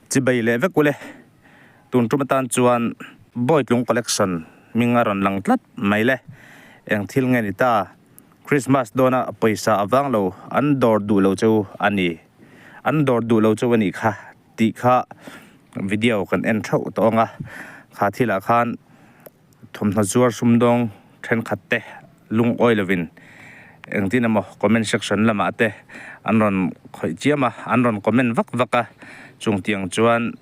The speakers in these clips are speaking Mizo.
Chibei leh vek ule, tun tum atan chuan Bawitlung Collection hming a rawn lang tlat mai le. Eng thil nge ni ta? Christmas dawna pawisa a vang lo an dawr duh lo cheu a ni. An dawr duh lo cheu a nih kha tih kha video kan en theuh tawh ang a, kha thilah khan thawmhnaw zuar sumdawng thenkhat te lungawi lovin engtin emaw comment section lamah te an rawn khawih chiam a, an rawn comment vak vak a, chungtiang chuan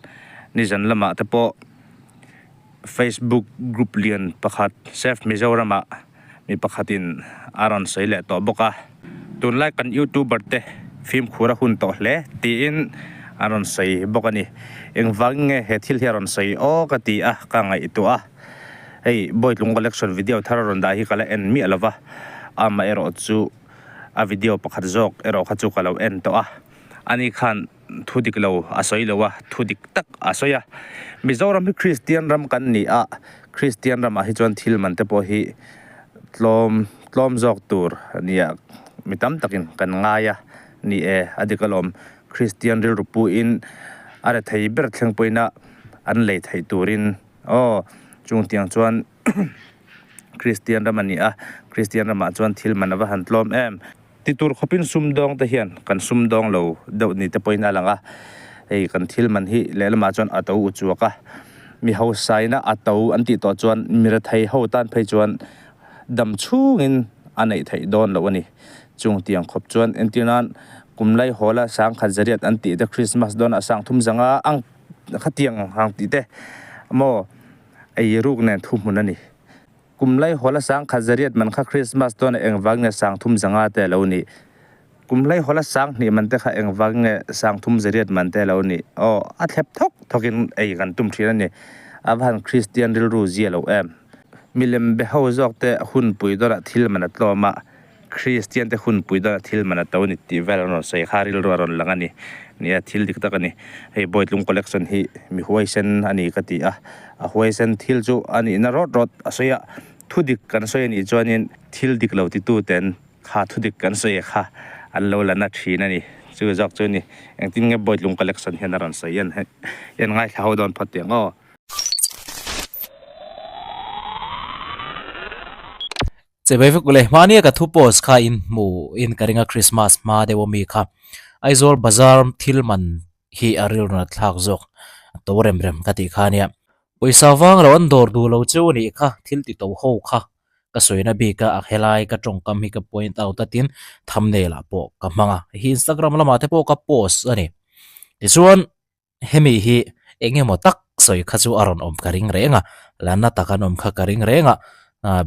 nizan lamah te pawh Facebook group lian pakhat Save Mizoram ah mi pakhatin a rawn sawi leh tawh bawk a, tunlai kan youtuber te fimkhur a hun tawh hle tiin a rawn sawi bawk a ni. Engvangin nge he thil hi a rawn sawi aw ka ti a, ka ngaihtuah a, hei Bawitlung collection video thar a rawn dah hi ka la en miah lo va, amaherawh chu a video pakhat zawk erawh kha chu ka lo en tawh a, ani khan Thu dik lo a sawi lo a, thu dik tak a sawi a. Mizoram hi Kristian ram kan ni a, Kristian ramah hi chuan thil man te pawh hi tlawm tlawm zawk tur a ni a, mi tam takin kan ngai a ni e, a dik alawm. Kristian rilru puin a rethei ber thleng pawhin a an lei theih turin aw chungtiang chuan Kristian ram a ni a, Kristian ramah chuan thil man a va han tlawm em. Ti tur khawpin sumdawng te hian kan sumdawng lo deuh ni te pawhin a lang a, hei kan thil man hi lehlamah chuan a to u chuak a, mi hausaina a to an tih tawh chuan mi rethei ho tan phei chuan dam chhungin a neih theih dawn loh a ni. Chung tiang khawp chuan entir nan kum lai hawla sangkhat zariat an tih te Christmas dawnah sangthum zanga ang khatiang ang tih te maw ei ruk nen thuhmun a ni. Kum laihawl a sangkhat zariat man kha Christmas dawn a engvang nge sangthum zanga te a lo nih? Kum laihawl a sanghnih man te kha engvang nge sangthum zariat man te a lo nih? Aw, a thlep thawk thawkin ei kan tum thin a ni. A va han Kristian rilru zia lo em? Milem be ho zawk te hunpui dawnah thil man a tlawm a, Kristian te hunpui dawnah thil man a to ni tih vel an rawn sawi kha rilru a rawn lang a ni. Nia, thil dik tak a ni. Hei Bawitlung collection hi mi huaisen a ni ka ti a, a huaisen thil chu a nihna rawt rawt a sawi a, thu dik kan sawi a nih chuanin thil dik lo titu ten kha thu dik kan sawi kha an lo la na thin a ni. Chu zawk chu a ni. Engtin nge Bawitlung collection hian a rawn sawi en en ngaithla ho dawn phawt tih ang aw. Chebei vek ule, hmahnia ka thu post kha in hmu in ka ring a Christmas hma deuh ami kha Aizawl bazar thil man hi a rilru nat thlak zawk a to rem rem ka tih kha ania. Pawisa vang lo an dawr duh lo cheu anih kha thil ti to ho kha ka sawina bik a a helai ka tawngkam hi ka point out a tin thumbnail ah pawh ka hmang a hei hi Instagram lamah te pawh ka post a ni. Tichuan. Hemi hi eng emaw tak sawi kha chu a rawn awm ka ring reng a, lanna tak an awm kha ka ring reng a,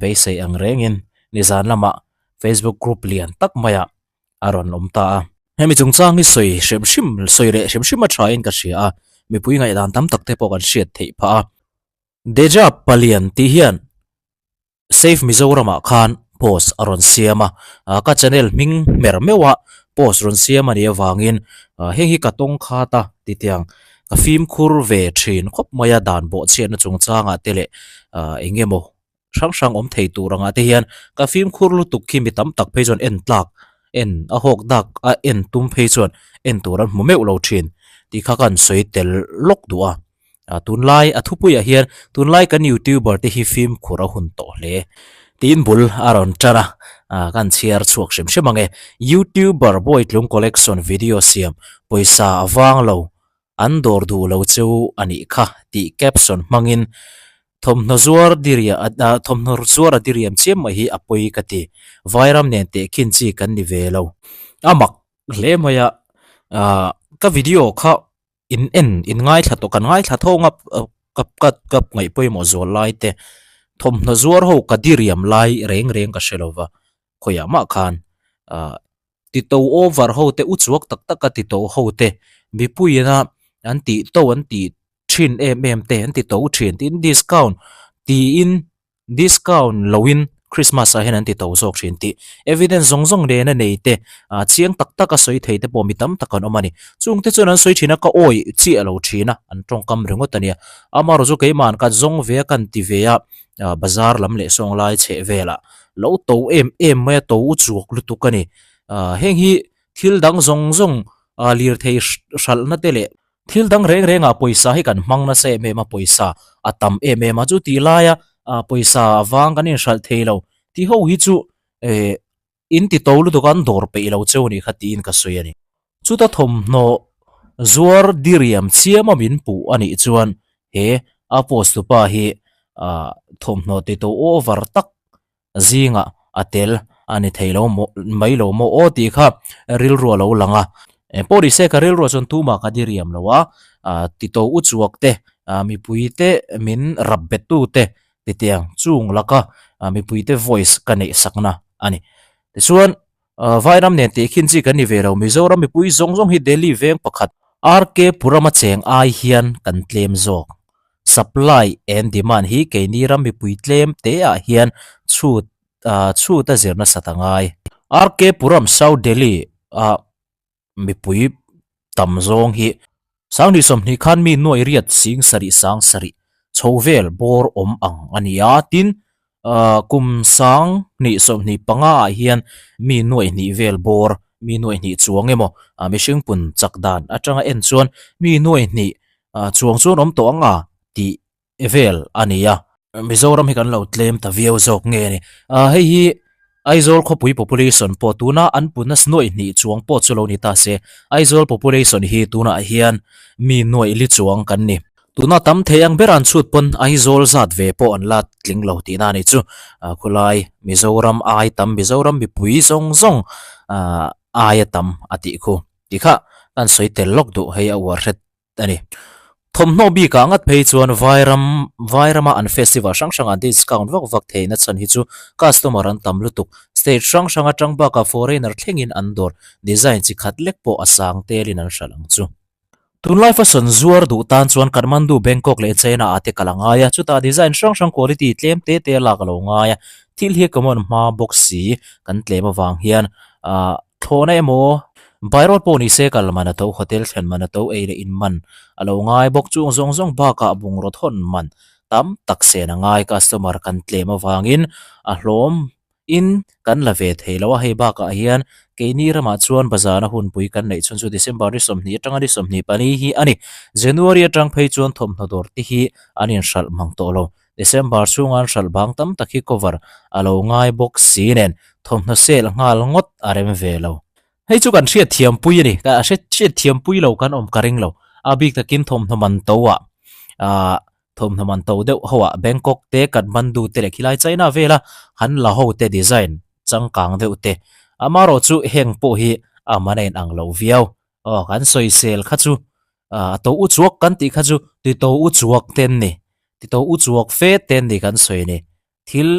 beisei ang rengin nizan lamah Facebook group lian tak maiah a rawn awm ta a. Hemi chungchang hi sawi hrim hrim, sawi leh hrim hrim a thain ka hria a, mipui ngaihdan tam tak te pawh kan hriat theih phah a. Deja Palian tih hian Save Mizoram ah khan post a rawn siam a, ka channel hming hmer meuh a post rawn siam a nih avangin heng hi ka tawng khat a titiang ka fimkhur ve thin khawp mai a dan bawhchhiatna chungchangah te leh eng emaw hrang hrang awm thei tur angah te hian ka fimkhur lutuk khi mi tam tak phei chuan en tlak en a hawk dak a en tum phei chuan en tur an hmu meuh lo thin tih kha ka han sawi tel lawk duh a. Ah tunlai a thupuiah hian tunlai kan youtuber te hi fimkhur a hun tawh hle tiin bul a rawn tan a ah kan chhiar chhuak hrim hrim ang e youtuber Bawitlung collection video siam pawisa a vang lo an dawr duh lo chu a nih kha tih caption hmangin thawmhnaw zuar diriah ah thawmhnaw zuar a diriam chiam mai hi a pawi ka ti vairam nen tehkhin chi kan ni ve lo a mak hle mai a ah ka video kha. In en in ngaithla tawh kan ngaithla tho ang a ka ka ka ngaih pawimawh zual lai te thawmhnaw zuar ho ka diriam lai reng reng ka hre lo va khawiah mah khan ah ti to over ho te u chuak tak tak a ti to ho te mipui ina an tih to an tih thin em em te an ti to thin tin discount tiin discount loin. Christmas ah hian an ti to zawk thin tih evidence zawng zawng nena nei te ah chiang tak tak a sawi thei te pawh mi tam tak an awm a ni. Chung te chuan an sawi thin a ka awih chiah lo thin a an tawngkam ringawt a nia. Amaherawh chu keimah an kan zawng ve a kan ti ve a ah bazar lam leh sawng lai chheh velah lo to em em mai a to u chuak lutuk a ni. Ah heng hi thil dang zawng zawng ah lirthei hralhna te leh Thil dang reng rengah pawisa hi kan hmang nasa em em a, pawisa a tam em em a, chu tih laia ah pawisa avang kan inhralh thei lo tih ho hi chu eh in ti to lutuk a an dawr peih lo cheu a nih kha tiin ka sawi a ni. Chuta thawmhnaw zuar diriam chiama min puh a nih chuan he a post tupa hi ah thawmhnaw ti to over tak zingah a tel a ni thei lo maw mai lo maw aw tih kha rilru a lo lang a. Engpawh ni se ka rilruah chuan tumah ka diriam lo a, ah tito u chuak te, ah mipui te min rap bet tu te titiang chung laka ah mipui te voice ka neih sakna a ni. Tichuan ah Vairam nen tih khin chi kan ni ve lo, Mizoram mipui zawng zawng hi Delhi veng pakhat RK Puram a cheng ai hian kan tlem zawk. Supply and demand hi keini ram mipui tlem te ah hian chhut ah chhut a zir nasat a ngai. RK Puram South Delhi ah mipui tam zawng hi Sanghnih 20 khan mi nuai riat sing sarih sang sarih chho vel bawr awm ang a ni a, tin ah kum 20 25 ah hian mi nuai hnih vel bawr mi nuai hnih chuang emaw ah mihring pun chak dan atanga en chuan mi nuai hnih Ah chuang chuan awm tawh ang a tih vel a ni a. Mizoram hi kan lo tlem ta viau zawk nge ni. Ah hei hi Aizawl khawpui population pawh tuna an putna nuaih hnih chuang pawh chu lo ni ta se. Aizawl population hi tunah hian mi nuaih li chuang kan ni. Tuna tam thei ang ber an chhut pawn Aizawl zat ve pawh an la tling lo tihna a ni chu. Ah khulai Mizoram ai tam Mizoram mipui zawng zawng ah aia tam a tih khu. Tih kha kan sawi tel lawk duh hei a uar hret a ni. Thawmhnaw bikah ngat phei chuan Vairam Vairama an festival hrang hrangah discount vak vak theihna chhan hi chu customer an tam lutuk. State hrang hrang atang bakah foreigner thlengin an dawr design chi khat lek pawh a sang telin an hralh ang chu. Tunlai fashion zuar duh tan chuan Kathmandu, Bangkok leh China ah te kal a ngai a, chutah design hrang hrang quality tlem te te lak a lo ngai a, thil hi common hma bawk si kan tlem avang hian ah Thlawhna emaw, by road pawh ni se kal man a to, hotel thlen man a to, ei leh in man a lo ngai bawk. Chung zawng zawng bakah bungraw thawn man tam tak sen a ngai. Customer kan tlem avangin a hlawm in kan la ve thei lo a, hei bakah hian keini ramah chuan bazarna hunpui kan neih chhun chu December ni 20 atanga ni 24 hi a ni. January atang phei chuan thawmhnaw dawr te hi an inhralh mang tawh lo. December chhunga an hralh bang tam tak hi cover a lo ngai bawk si nen thawmhnaw sale nghal ngawt a rem ve lo. Hei chu kan hriat thiam pui a ni, ka hriat thiam pui lo kan awm ka ring lo. A bik takin thawmhnaw man to ah ah thawmhnaw man to deuh ho ah Bangkok te Kathmandu te leh khilai China vela han la ho te design changkang deuh te amaherawh chu heng pawh hi a man a inang lo viau. Aw kan sawisel kha chu ah a to u chuak kan tih kha chu ti to u chuak te an ni ti to u chuak fe te an ni kan sawi a ni thil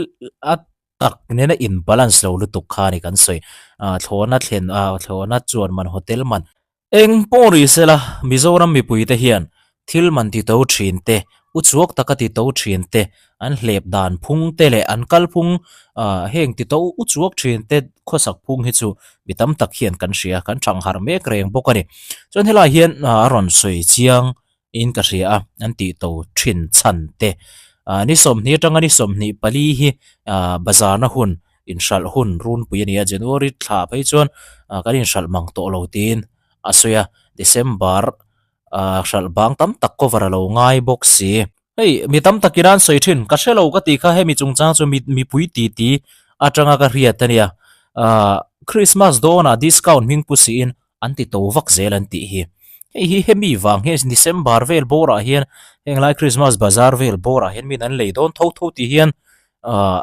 a tak nena in balance lo lutuk kha a ni kan sawi ah thlawhna thlen ah thlawhna chuan man hotel man eng pawh ri sela Mizoram mipui te hian Thil man ti to thin te, u chhuak taka ti to thin te, an hlep dan phung te leh an kal phung ah heng ti to u chhuak thin te khawsak phung hi chu mi tam tak hian kan hria, kan thang harh mek reng bawk a ni. Chuan helai hian a rawn sawi chiang in ka hria a, an tih to thin chhan te. Ah ni 20 atanga ni 24 hi ah bazar na hun inhralh hun runpui a ni a, January thla phei chuan kan inhralh mang tawh lo tiin a sawi a, December ah hralh bang tam tak cover a lo ngai bawk si. Hei mi tam takin an sawi thin ka hre lo ka tih kha hemi chungchang chu mi mipui ti ti atanga ka hriat a nia ah Christmas dawnah discount hming pu siin an ti to vak zel an tih hi. Hei hi hemi vang hian December vel bawrah hian henglai Christmas bazar vel bawrah hian min an lei dawn tho tho tih hian ah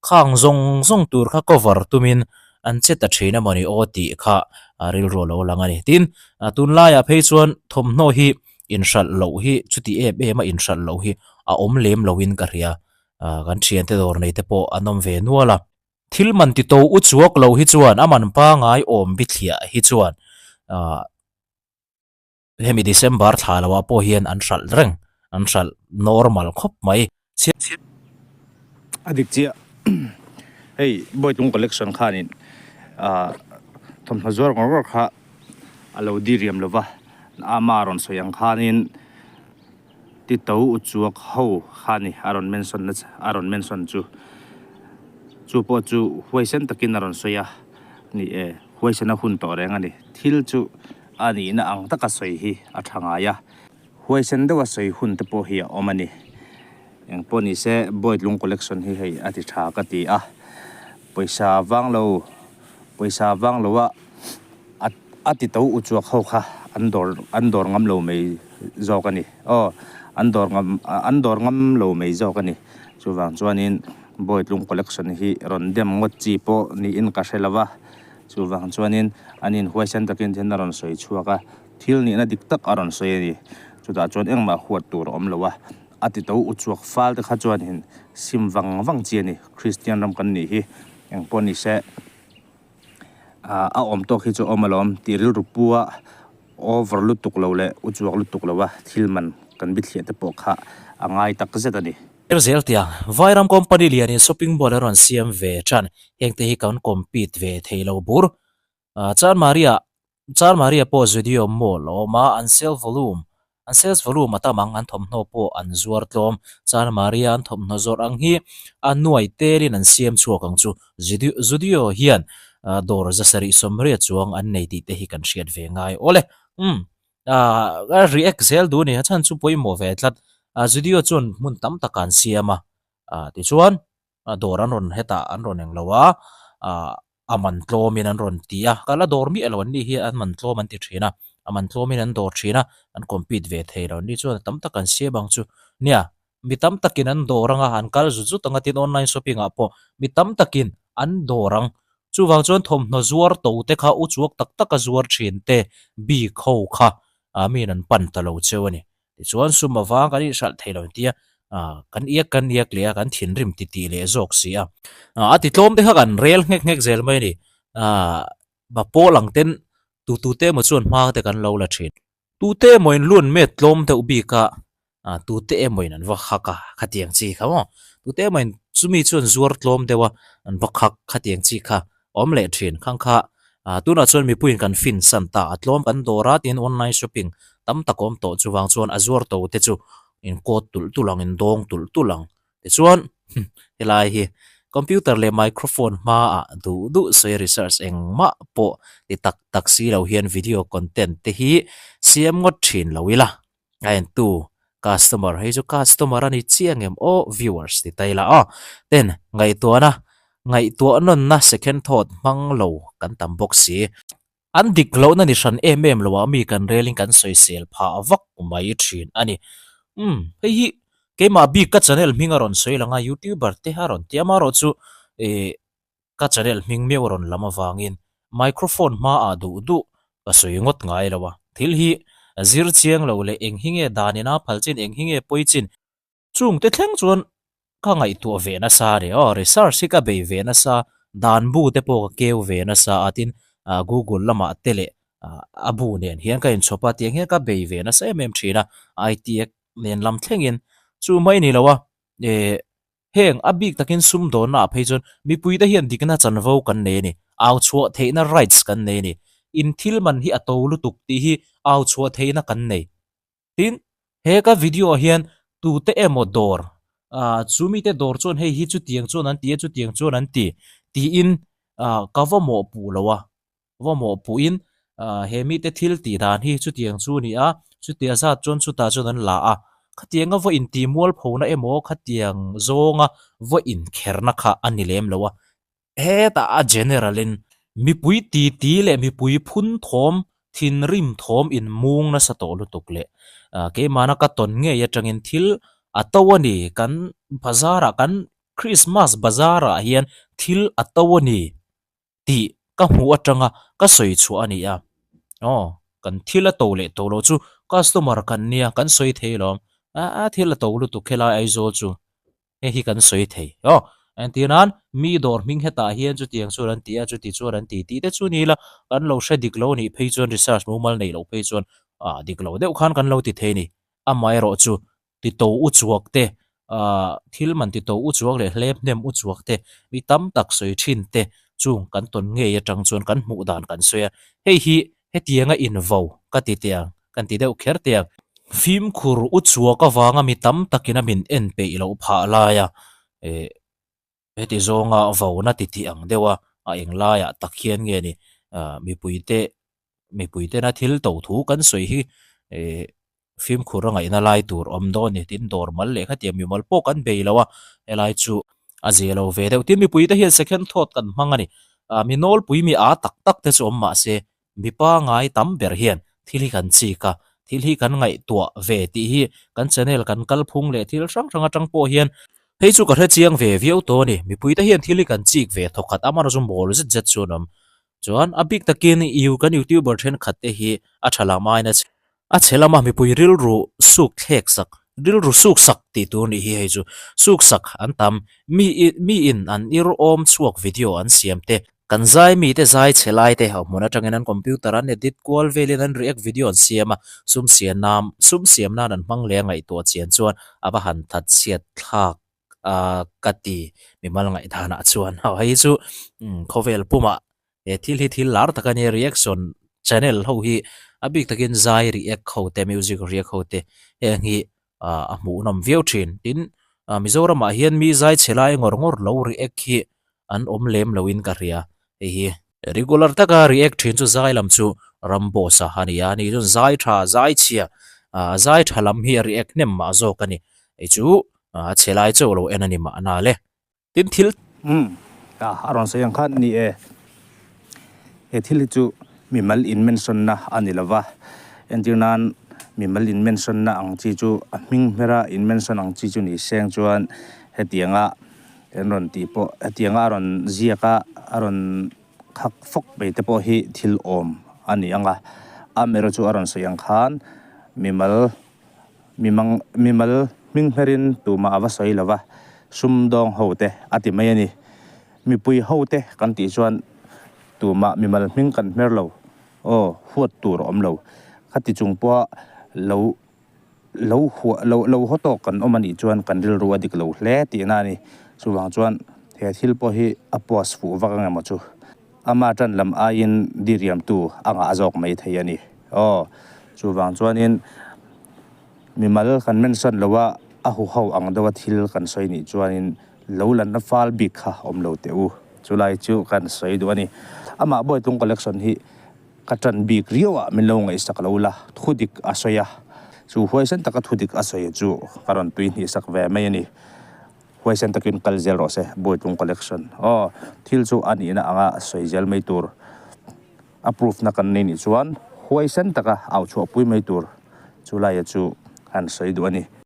Khang zawng zawng tur kha cover tumin an che ta thin a mawni aw tih kha rilru a lo lang a ni. Tin, tunlaiah phei chuan thawmhnaw hi inhralh loh hi chuti em em a inhralh loh hi a awm lem loin ka hria. Kan thiante dawr nei te pawh an awm ve nual a. Thil man ti to u chuak lo hi chuan a man pangai awm bithliah hi chuan Hemi December thla lo ah pawh hian an hralh reng, an hralh normal khawp mai. A dik chiah. Hei Bawitlung collection khanin ah thawmhnaw zuar ngawr ngawr kha a lo diriam lo va, ama rawn sawi ang khanin ti to u chuak ho kha ni a rawn mention na a rawn mention chu. Chu pawh chu huaisen takin a rawn sawi a ni e, huaisen a hun tawh reng a ni. Thil chu a nihna ang taka sawi hi a tha ngai a, huaisen deuha sawi hun te pawh hi a awm a ni. Eng pawh ni se Bawitlung collection hi hei a ti tha ka ti a, pawisa vang lo pawisa vang lo a a ti to u chuak ho kha an dawr an dawr ngam lo mai zawk a ni aw an dawr ngam an dawr ngam lo mai zawk a ni chuvang chuanin Bawitlung collection hi rawn dem ngawt chi pawh niin ka hre lo va chuvang chuanin an inhuaisen takin then a rawn sawi chhuak a thil nihna dik tak a rawn sawi a ni chutah chuan engmah huat tur a awm lo a. A ti to uchuak fal te kha chuan sim vang vang chi a ni. Kristian ram kan nih hi eng pawh ni se ah a awm tawk hi chu a awm alawm tih rilru pu a over lutuk lo leh uchuak lutuk lo a thil man kan bithliah te pawh kha a ngai tak zet a ni. Zel tiang Vairam company lianin shopping mall a rawn siam ve tan hengte hi kan compete ve thei lo bur. Chanmaria Chanmaria pawh Zudio Mall a awm a, an sale volume an sales volume a tam ang, an thawmhnaw pawh an zuar tlawm. Chanmaria an thawmhnaw zawrh ang hi a nuai telin an siam chhuak ang chu. Zudio Zudio hian dawr zasarih sawmriat chuang an nei tih te hi kan hriat ve ngai awle. Umm a react zel duh a ni, a chhan chu pawimawh ve tlat. Zudio chuan hmun tam tak an siam a, tichuan dawr an rawn hetah an rawn englo a, ah a man tlawmin an rawn ti a, ka la dawr miah lo an ni hi an man tlawm an ti thin a, a man tlawmin an dawr thin a, an compete ve thei lo an ni chuan tam tak an siam ang chu nia mi tam takin an dawr anga an kal zut zut anga tin online shopping ah pawh mi tam takin an dawr ang chuvang chuan thawmhnaw zuar to te kha u chuak tak tak a zuar thin te bik ho kha ah miin an pan ta lo cheu a ni. Tichuan sum avang kan inhralh thei lo tia kan iak kan iak leh a kan thinrim ti tih leh zawk si a. A ti tlawm te kha kan rel nghek nghek zel mai a ni. Ba pawl ang ten tu tu te emaw chuan hma te kan lo la thin. Tu te emaw in lun met tlawm deuh bik a, tu te emaw in an va khak a khatiang chi kha maw. Tu te emaw in chumi chuan zuar tlawm deuh a an va khak khatiang chi kha. Awm leh thin khang kha tunah chuan mipuiin kan fin san ta a tlawm kan dawr a tin online shopping tam tak awm tawh chuvang chuan a zuar to te chu in kawt tulh tulh ang in dawng tulh tulh ang tichuan helai hi computer leh microphone hmaah duh duh sawi research engmah pawh ti tak tak si lo hian video content te hi siam ngawt thin lo ila. A entu customer hei chu customer a ni chiang em aw viewers ti ta ila aw ten ngaihtuahna ngaihtuah nawnna second thought hmang lo kan tam bawk si. An dik lohna ni hran em em loah mi kan relin kan sawisel phah vak mai thin a ni. Umm hei hi keimah bik ka channel hming a rawn sawi lang a youtuber te a rawn ti a amaherawhchu ih Ka channel hming meuh rawn lam avangin microphone hmaah duh duh ka sawi ngawt ngai lo a, thil hi zir chiang lo leh eng hi nge dan ina phal chin eng hi nge pawi chin chung te thleng chuan ka ngaihtuah ve nasa a ni aw, research hi ka bei ve nasa, dan bu te pawh ka keu ve nasa a tin google lamah te leh a bu nen hian ka inchhawp a tiang hian ka bei ve nasa em em thin a, IT nen lam thlengin chu mai ni lo a eh. Heng a bik takin sumdawnna ah phei chuan mipuite hian dikna chanvo kan nei a ni, au chhuah theihna rights kan nei a ni. In thil man hi a to lutuk tih hi au chhuah theihna kan nei. Tin, he ka video ah hian tute emaw dawr, ah chu mite dawr chuan hei hi chutiang chuan an ti a, chutiang chuan an ti tiin ah ka va mawhpuh lo a. Va mawhpuhin he mite thil tih dan hi chutiang chu a ni a, chutia zat chuan chutah chuan an la a, khatianga va intih mualphona emaw khatiang zawnga va inkherna kha a ni lem lo a, hetah a general in mipui titi leh mipui phun thawm thinrim thawm inmung nasa tawh lutuk leh keimahna ka tawn ngei atangin thil a to a ni kan bazar ah kan Christmas bazar ah hian thil a to a ni. tih ka hmuh atanga ka sawi chhuah a ni a, aw kan thil a to leh to loh chu customer kan nia kan sawi thei alawm, a thil a to lutuk helai Aizawl chu hei hi kan sawi thei aw entir nan mi dawr hming hetah hian chutiang chuan an ti a chuti chuan an ti tih te chu ni ila kan lo hre dik lo a nih phei chuan research mumal neih loh phei chuan ah dik lo deuh khan kan lo ti thei a ni amaherawhchu ti to u chuak te Ahh thil man ti to u chuak leh hlep hnem u chuak te mi tam tak sawi thin te chung kan tawn ngei atang chuan kan hmuh dan kan sawi a. Hei hi hetianga invo ka ti teh ang, kan ti deuh kher teh ang. Fimkhur u chuak avanga mi tam takin a min en peih loh phah lai a, eh Heti zawnga vona ti tih ang deuh a, a eng laiah tak hian nge ni mipuite mipuitena thil to thu kan sawi hi eh fimkhur a ngaihna lai tur awm dawn a ni tin dawr mal leh khatiang mimal pawh kan bei lo a, helai chu a zia lo ve deuh. Tin mipuite hian second thought kan hmang a ni, mi nawlpui mi a tak tak te chu awm mahse Mi pangai tam ber hian thil hi kan chik a, thil hi kan ngaihtuah ve tih hi kan channel kan kalphung leh thil hrang hrang atang pawh hian hei chu ka hre chiang ve viau tawh a ni. Mipuite hian thil hi kan chik ve thawkhat a, amaherawhchu mawl zet zet chu an awm. Chuan a bik takin kan youtuber thenkhat te hi a tha lam aiin a A chhe lama mipui rilru suk thlek sak, rilru suk sak tih tur nih hi hei chu suk sak an tam. Mi mi in an ir awm chhuak video an siam te, kan zai mi te zai chhe lai te hmun atangin an computer an edit kual velin an react video an siam a, sum siam nan sum siam nan an hmang leh a ngaihtuah chian chuan a va han that chhiat thlak a ka ti mimal ngaihdanah chuan hei chu khawvel pumah He thil hi thil lar tak a nia reaction channel ho hi a bik takin zai react ho te music react ho te heng hi ah a hmuhnawm viau thin tin ah Mizoramah hian mi zai chhe lai ngawr ngawr lo react hi an awm lem loin ka hria hei hi regular taka react thin chu zai lam chu Ramboss a a ni a ni chuan zai tha zai chhia ah zai tha lam hi a react hnem mah zawk a ni hei chu a chhe lai chauh lo en a ni mahna le. Tin thil. Umm a rawn sawi ang khan ni e. He thil hi chu mimal in mention na a ni lova, entir nan mimal in mention na ang chi chu a hming hmera in mention ang chi chu ni seng chuan hetianga an rawn tih pawh hetianga a rawn ziak a a rawn khak fawk mai te pawh hi thil awm a ni ang a, amaherawhchu chu a rawn sawi ang khan mimal. Mimang, mimal hming hmerin tumah a va sawi lo va, sumdawng ho te a ti mai a ni. Mipui ho te kan tih chuan tumah mimal hming kan hmer lo, aw, huat tur a awm lo. Khati chung pawha lo lo huah lo lo haw tawk kan awm a nih chuan kan rilru a dik lo hle tihna a ni. Chuvang chuan he thil pawh hi a post fuh vak ang emaw chu. Ama tan lam aiin diriamtu a ngah zawk mai thei a ni. Aw, chuvang chuanin mimal kan mention lo a, a huho ang deuha thil kan sawi nih chuanin lo lanna fal bik kha awm lo teh u. Chulai chu kan sawi duh a ni. Amah Bawitlung collection hi ka tan bik riau ah min lo ngaihsak lo la, thudik a sawi a. Chu huaisen taka thudik a sawi chu ka rawn tui hnihsak ve mai a ni. Huaisen takin kal zel rawh se, Bawitlung collection. Aw, thil chu a nihna anga sawi zel mai tur. A proof na kan nei nih chuan huaisen taka au chhuahpui mai tur. Chu laia chu han sawi duh a ni.